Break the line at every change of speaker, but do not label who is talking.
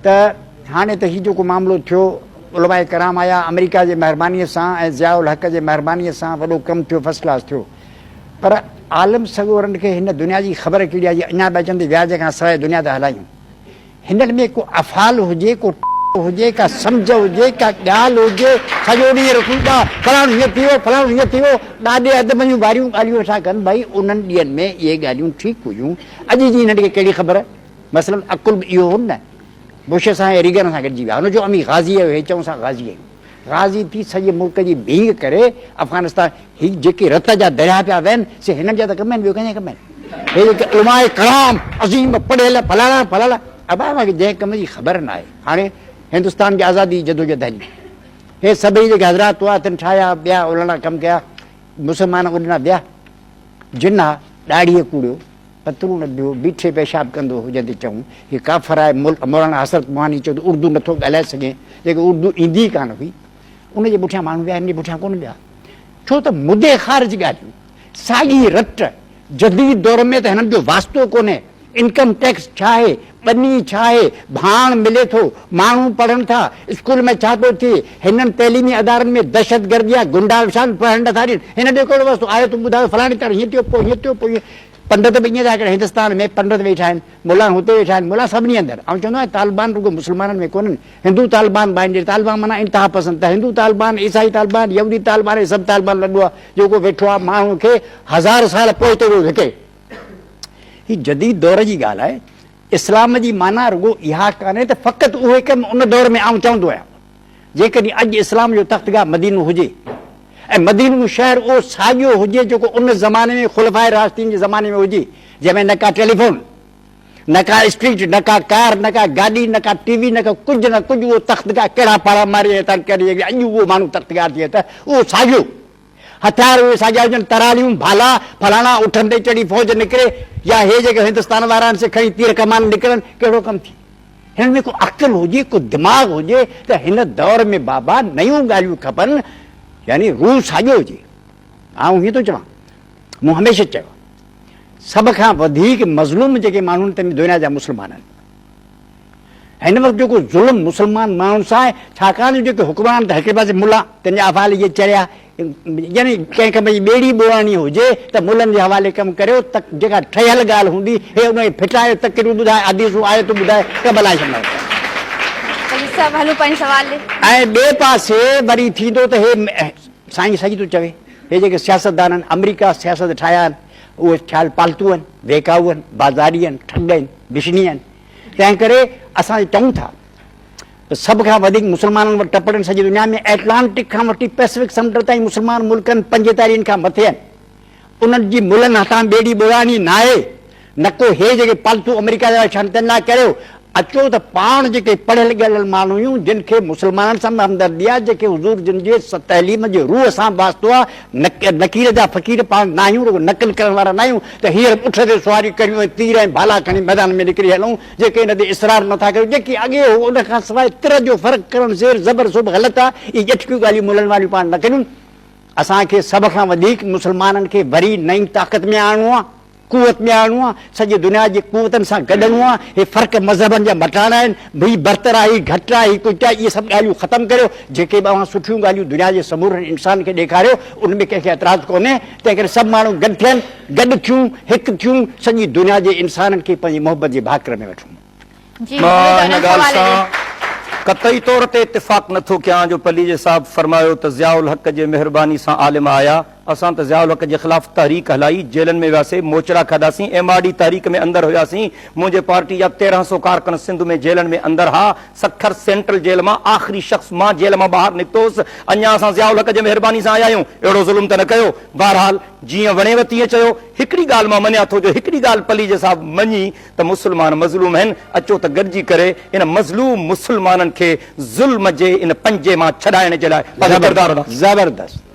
ته هاڻي ته هي جيڪو معاملو ٿيو، علماء ڪرام آيا، آمريڪا جي مهربانيء سان ۽ ضياء الحق جي مهربانيء سان وڏو ڪم ٿيو، فرسٽ ڪلاس ٿيو. پر عالم سڳورن کي هن دنيا جي خبر ڪهڙي آهي، جي اڃا به اچن ته وياج کان سواء دنيا ٿا هلايون. هنن ۾ ڪو افعال هجي، ڪو هجي، ڪا سمجهه هجي، ڪا ڳالهه هجي، سڄو ڏينهن رسول ڏا، فلاڻو هيئن ٿي ويو، فلاڻو هيئن ٿي ويو، ڏاڏي ادب جون واريون ڳالهيون ويٺا ڪن، ڀائي انهن ڏينهن ۾ اهي ڳالهيون ٺيڪ هيون، اڄ جي هنن کي ڪهڙي خبر؟ مثلاً عقل به اهو هو نه، بش سان ۽ ريگن سان گڏجي ويا، هن چيو اوهين غازي آهيو، هي چئون اسان غازي آهيون. غازي ٿي سڄي ملڪ جي ڀينگ ڪري افغانستان هي جيڪي رت جا درياهه پيا وهن سي هنن جا ته ڪم آهن ٻيو ڪنهن جا ڪم آهن؟ هي جيڪي علماء ڪرام عظيم پڙهيل فلاڻا فلاڻا ابا اوهان کي جنهن ڪم جي خبر نه آهي. هاڻي هندستان جي آزادي جي جدوجهد هلي هي سڀئي جيڪي حضرات هئا تن ٺاهيا ٻيا الاڻا ڪم ڪيا مسلمان اڏنا ويا جناح ڏاڙهيء ڪوڙيو پتلون نه ٻيو بيٺي پيشاب ڪندو هو جنهن تي چئون هي ڪافر آهي مولانا حسرت موهاني چيو ته اردو نٿو ڳالهائي سگهين جيڪي اردو ايندي ئي ڪانه هئي ان جي پٺيان ماڻهو ويا هن جي پٺيان ڪونه ويا ڇو ته مدي خارج ڳالهيون ساڳي رٽ جديد دور ۾ ته هنن جو واسطو ڪونهي انڪم ٽيڪس ڇا آهي ٻني ڇا آهي ڀاڻ ملي ٿو ماڻهو پڙهن ٿا اسڪول ۾ ڇا ٿو ٿئي هنن تعليمي ادارن ۾ دهشتگردي يا گنڊا وشال پڙهڻ نٿا ڏين هنن جو ڪهڙو واسطو آيو تون ٻڌايو فلاڻي طرح هيئن ٿيو پوء هيئن ٿيو پوء هيئن پنڊت به ائين ٿا ڪرن، هندستان ۾ پنڊت ويٺا آهن، ملان هتي ويٺا آهن، ملان سڀني اندر. آئون چوندو آهيان طالبان رڳو مسلمانن ۾ ڪونهن، هندو طالبان به آهن، جي طالبان معنيٰ انتها پسند ته هندو طالبان، عيسائي طالبان، يهودي طالبان هي سڀ طالبان لڏو آهي جيڪو ويٺو آهي ماڻهو کي هزار سال پوئتي پيو ڌڪي. هي جديد دور جي ڳالهه آهي. اسلام جي معنيٰ رڳو اها ڪانهي ته فقط اهي ڪم ان دور ۾ آئون چوندو آهيان. جيڪڏهن اڄ اسلام جو تختگاهه مدينو هجي ۽ مدينو شهر اهو ساڳيو هجي جيڪو ان زماني ۾ خلفاء راشدين جي زماني ۾ هجي جنهن ۾ نه ڪا ٽيليفون، نه ڪا اسٽريٽ، نه ڪا ڪار، نه ڪا گاڏي، نه ڪا ٽي وي، نه ڪا ڪجهه نه ڪجهه اهو تختگاهه ڪهڙا پاڙا ماري هتان ڪري اڄ اهو ماڻهو تختگاهه ٿئي ته اهو ساڳيو هٿيار اهي ساڳيا هجن، تراليون، ڀالا، فلاڻا، اٺن تي چڙهي فوج نڪري يا هي جيڪي هندستان وارا آهن سي کڻي تير ڪمان نڪرن، ڪهڙو ڪم ٿئي؟ هنن ۾ ڪو عقل هجي، ڪو دماغ هجي ته هن دور ۾ بابا نيون ڳالهيون کپن، يعني روح ساڳيو هجي. آئون هيئن ٿو چوان، مون هميشه چيو آهي، سڀ کان وڌيڪ مظلوم جيڪي ماڻهو آهن تن ۾ دنيا جا مسلمان آهن. هن وقت جيڪو ظلم مسلمان ماڻهن سان آهي، ڇاڪاڻ جو جيڪي حڪمران ته هڪڙي پاسي ملا، تن جا افعال اهي چريا، يعني ڪنهن ڪم جي ٻيڙي ٻوڙائڻي هجي ته ملن جي حوالي ڪم ڪريو ته جيڪا ٺهيل ڳالهه هوندي هي ان کي ڦٽائي تقريرون ٻڌائي حديثون آيتون ٻڌائي قبلائي ڇڏيندا.
صاحب هلون پنهنجي سوال ڏي.
۽ ٻئي پاسي وري ٿيندو ته هي سائين صحيح ٿو چوي هي جيڪي سياستدان آهن آمريڪا سياست ٺاهيا آهن اهي ٺهيل پالتو آهن ويڪائو آهن بازاري آهن ٺڳ آهن بشني آهن تنهن ڪري اسان چئون ٿا ته سڀ کان وڌيڪ مسلمانن وٽ ٽپڙ آهن سڄي دنيا ۾ ائٽلانٽڪ کان وٺي پئسفڪ سمنڊ تائين مسلمان ملڪن پنجيتاليهن کان مٿي آهن انهن جي ملن هٿان ٻيڙي ٻوڙائڻي ناهي نه ڪو هي جيڪي پالتو آمريڪا جا ويٺا آهن تن لاء ڪريو اچو ته پاڻ جيڪي پڙهيل ڳڙهيل ماڻهو آهيون، جن کي مسلمانن سان به همدردي آهي، جيڪي حضور جن جي تعليم جي روح سان به واسطو آهي، نقير جا فقير پاڻ ناهيون، رڳو نقل ڪرڻ وارا ناهيون ته هينئر به اٺ تي سواري ڪريون ۽ تير ۽ ڀالا کڻي ميدان ۾ نڪري هلون، جيڪي ان تي اصرار نٿا ڪريون، جيڪي اڳي هو ان کان سواء تر جو فرق ڪرڻ زير زبر سو به غلط آهي، اهي ڄٽڪيون ڳالهيون ملن واريون پاڻ نه ڪريون. اسان کي سڀ کان وڌيڪ مسلمانن کي وري نئين طاقت ۾ آڻڻو آهي. قوت ۾ آڻڻو آ، سڄي دنيا جي قوتن سان گڏڻو آ، هي فرق مذهبن جا مٽائڻا آهن، هي برتر آ، هي گهٽ آ، هي ڪجهه آ، اهي سڀ ڳالهيون ختم ڪريو، جيڪي به اوهان سٺيون ڳالهيون دنيا جي سمورن انسانن کي ڏيکاريو، ان ۾ ڪنهن کي اعتراض ڪونهي، تنهنڪري سڀ ماڻهو گڏ ٿين، گڏ ٿيون، هڪ ٿيون، سڄي دنيا جي انسانن کي پنهنجي محبت جي ڀاڪر ۾ وٺون.
جي
مان هن ڳالهه سان قطعي طور تي اتفاق نه ٿو ڪيان جو پليجي صاحب فرمايو ته ضياء الحق جي مهرباني سان عالم آيا، اسان ته ضياء الحق جي خلاف تحريڪ هلائي، جيلن ۾ وياسي، موچڙا کاڌاسين، ايم آر ڊي تحريڪ ۾ اندر هياسين، منهنجي پارٽي جا 13 سو ڪارڪن سنڌ ۾ جيلن ۾ اندر ها، سکر سينٽرل جيل مان آخري شخص مان جيل مان ٻاهر نڪتو هوس، اڃا اسان ضياء الحق جي مهرباني سان آيا آهيون، اهڙو ظلم ته نه ڪيو، بهرحال جيئن وڻيو تيئن چيو، هڪڙي ڳالهه مان مڃان ٿو جو هڪڙي ڳالهه پليجي صاحب مڃي ته مسلمان مظلوم آهن، اچو ته گڏجي ڪري ان مظلوم مسلمانن کي ظلم جي ان پنجي مان ڇڏائڻ جي لاء پنهنجو ڪردار ادا.
زبردست.